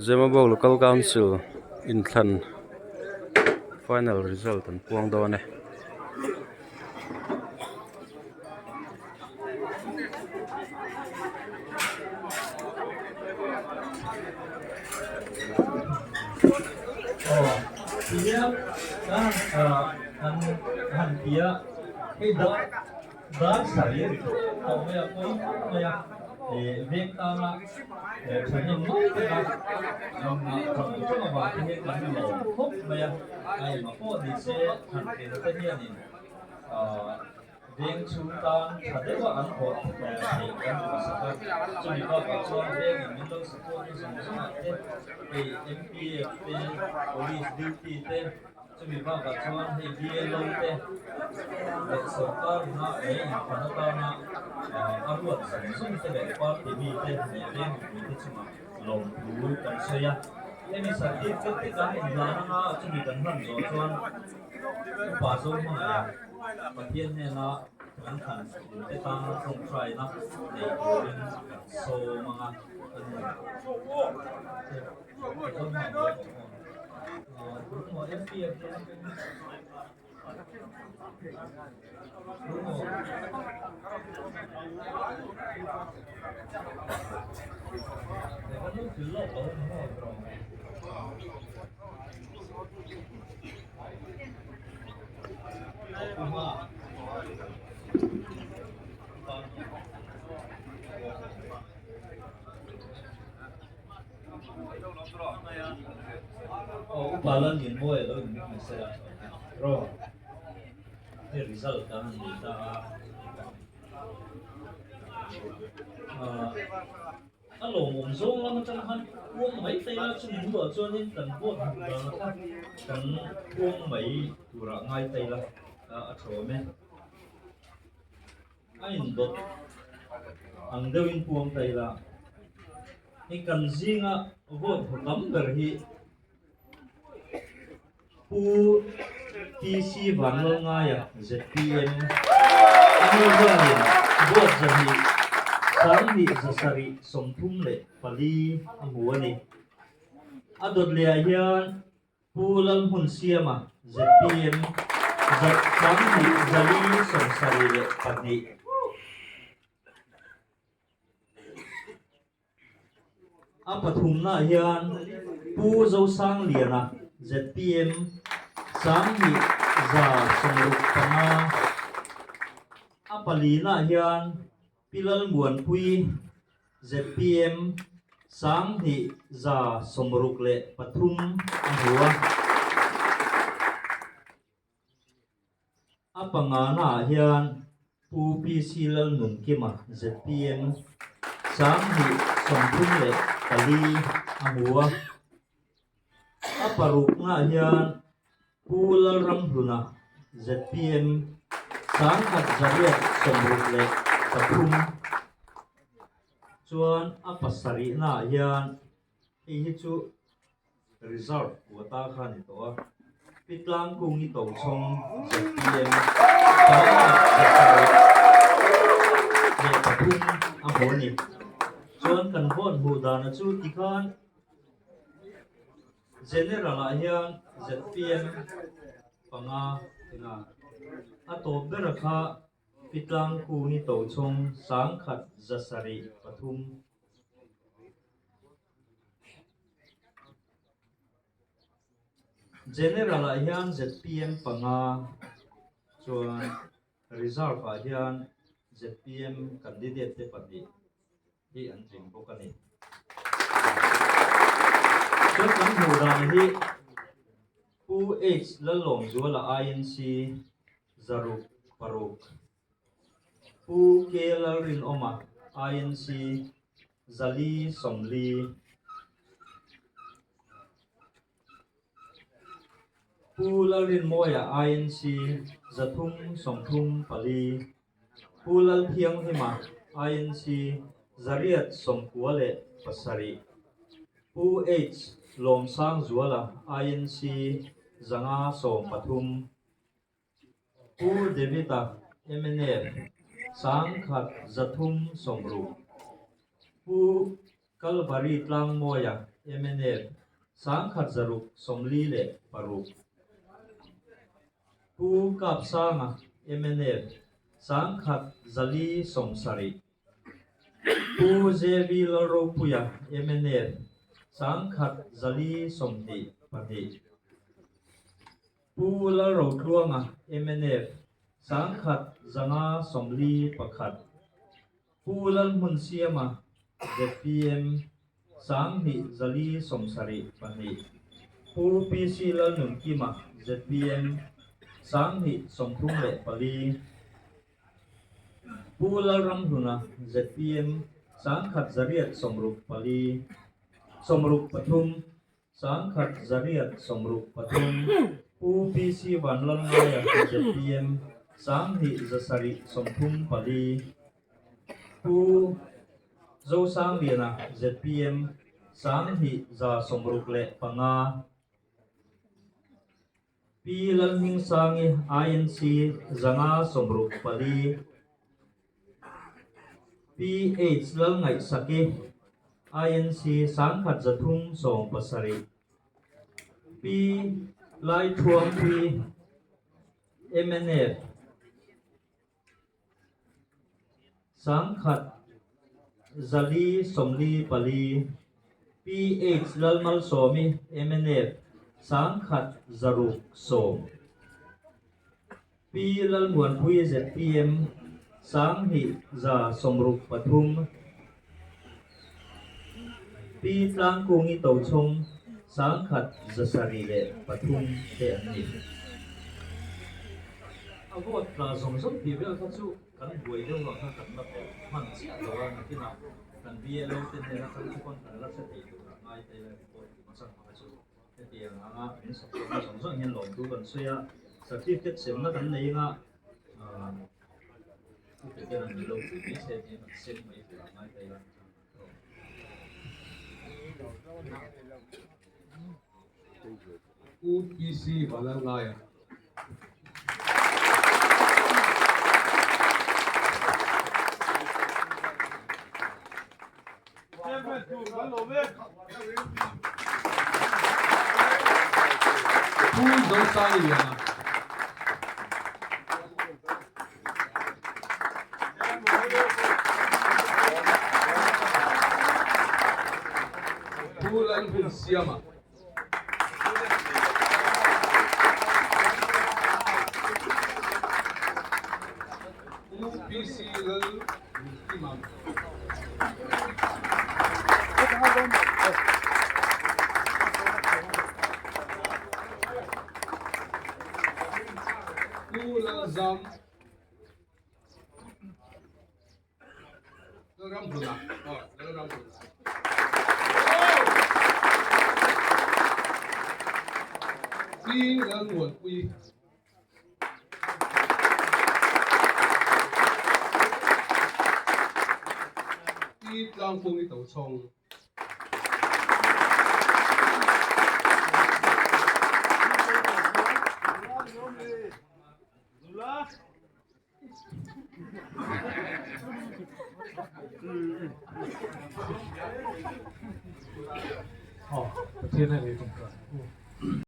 Zemabawk local council inthlan final result an puang dawn e. Veng chhung tan tha deuha an hawt theih kan duhsak a, chumi bakah chuan vengin min lo support na zawng zawngah te, hei MPF te, Police duty te, chumi bakah chuan hei BLO te leh sorkar ina lei inthlan atana a ruat zawng zawng te leh party mi te leh veng mipui te chungah lawmthu kan sawi a. Hemi certificate te kan inhlan anga chumi kan hlan zawh chuan Upa zo hmangaih a, Pathian hnena kan thlan te tana tawngtaina nei turin kan sawm ang a, a nu. Upa Lallianmawia lo inring nasa a, rawh hei result kan han nei ta a. A lawmawm zawng lam atang khan puang mai ta ila chumi hnuah chuanin kan vote hmuh dan kha kan puang mai turah ngai ta ila a tha awm e. A indawt ang deuhin puang ta ila hei kan zinga vote hmu tam ber hi Pu TC Vanlalngaia, zpm, a nu hianin vote zahnih 2 734 a hmu a ni. A dawt lehah hian Pu Lalhmunsiama, zpm, 2 472. A pathumnaah hian Pu Zosangliana, zpm, 2165. A palinaah hian Pi Lalmuanpui, zpm, 2163 a hmu a. A panganaah hian Pu PC Lalnunkima, zpm, 2034 a hmu a. A paruknaah hian Pu Lalramhluna, zpm, 1863. Chuan a pasarihnaah hian hei hi chu Reserve quota kha a ni tawh a, Pi Tlangkungi Tochhawng zpm 1,303 a hmu a ni. Chuan kan vote hmuh dana chu tikhan General ah hian zpm panga ina a tawp bera kha Pi Tlangkungi Tochhawng 1,703. General ah hian zpm panga chuan reserve ah hian zpm candidate te pahnih hi an tling bawk a ni. Chuan kan hmuh dan hi Pu H Lallawmzuala INC zaruk paruk, Pu K Lalrinawma INC Zali 40. Pu Lalrinmawia INC 334, Pu Lalthianghlima INC 897, Pu H Lawmsangzuala INC 513, Pu David-a mnf 1360, Pu Kalvari Tlangmawia mnf 1646, Pu Kapsanga mnf 1470, Pu JV Lalropuia mnf 1422. Pu Lalrotluanga, mnf, 1141, Pu Lalhmunsiama, zpm, 2472, Pu PC Lalnunkima, zpm, 2034, Pu Lalramhluna, zpm, 1864, 63, 1863, Pu PC Vanlalngaia, zpm, 2734, Pu Zosangliana, zpm, 2165, Pi Lalhmingsangi, INC, 564, Pi H Lalngaihsaki, INC, 1370, Pi Laithuangpui, mnf, 1444, Pi H Lalmalsawmi, mnf, 1610. Pi Lalmuanpui zpm 2163, Pi Tlangkungi Tochhawng 1173 te an ni. A vote tla zawng zawng tih vel kha chu kan buai deuh ang kha kan la pelh hman chiah lo a, nakinah kan BLO te hnena kal chu pawn kan la hre thei tur a ngai ta ila report kim chang hmang a chu. Hetiang anga min support na zawng zawng hian lawmthu kan sawi a, certificate semna kan nei anga upe ten an lo pui mai se tiin an sem mai tur a ngai thei a. Pu PC Vanlalngaia. Pu Zosangliana. Pu Lalhmunsiama. Pu PC Lal Nunkim. Pu Lalzam Lalramhluna aw Lalramhluna. Pi Lalmuanpui. Pi Tlangkungi Tochhawng. Aw, Pathian a ngei tum ta.